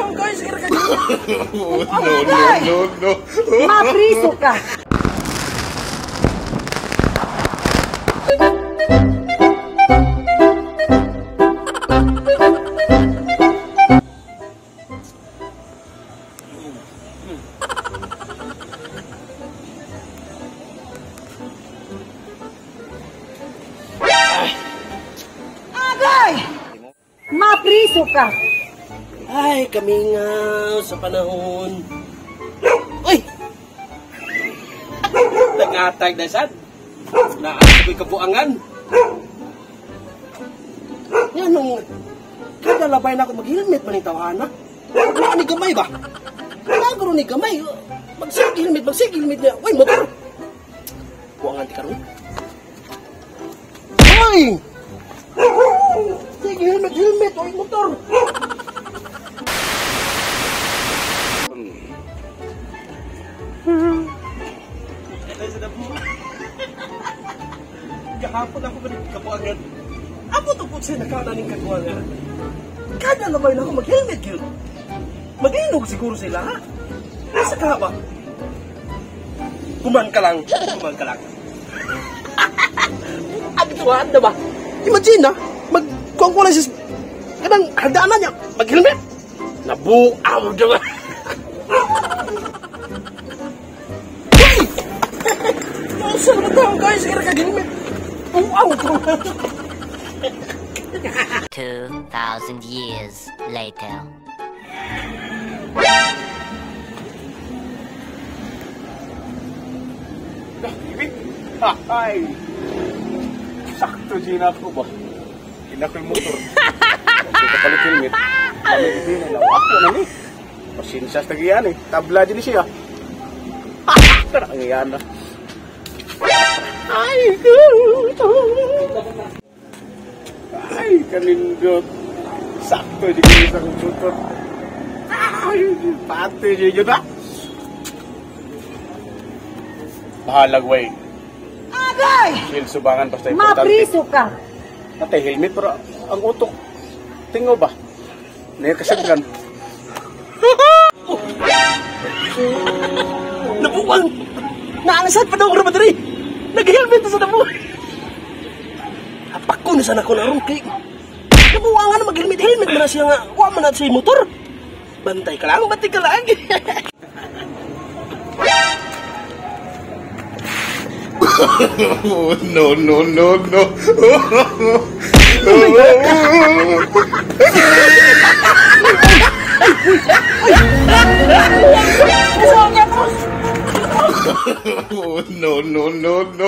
tao guys, sige ka. No, no, no, no. Mapriso ka. Agay! Mapriso ka. Ay, kamingaw sa panahon. Uy! Nangatag na sad. Naas ko'y kabuangan. Yan nung kada labay na ako mag-helmet man yung tawhana. Wala ni gamay ba? Wala ni gamay. Magsig helmet niya. Uy, motor! Buangan ti karon. Uy! Sige, helmet, uy, motor! Gahapon ako ba nagkabuangan? Amo to po siya nakana ning kabuangan. Kada labay na ako mag-helmet yun. Mag-inog siguro sila, ha? Nasa ka ba? Kuman ka lang. Kuman ka lang. Abituan na ba? Imagine na, mag-kuang ko lang siya. Kanang hagdaanan niya, mag-helmet. Nabuaw diba? Uy! Nasa na tao guys, sige ka helmet. Buaw ko. 2,000 years later. Ay! Sakto din ako ba? Hindi ko yung motor. Hindi ka palit helmet. Palit din na. Ako na ni. Pasensya sa tagiyan eh. Tabla din siya. Tara, ang iyan na. Ay! Ay, kanindot. Sakto din ko sa motor. Ay, pati din yun ah. Bahalag way. Agay! Shield subangan basta importante. Mapriso ka. Natay helmet pero ang utok tingo ba? Naya kasaglan. Nabuang! Naanasad pa daw ang diri. Nag-helmet na sa nabuang. Apak ko na sana ko naroon kay. Nabuang nga na mag-helmet. Helmet man na siya nga. Wa man na siya motor. Bantay ka lang, bantay ka lang. No, no, no, no. No, no, no, no.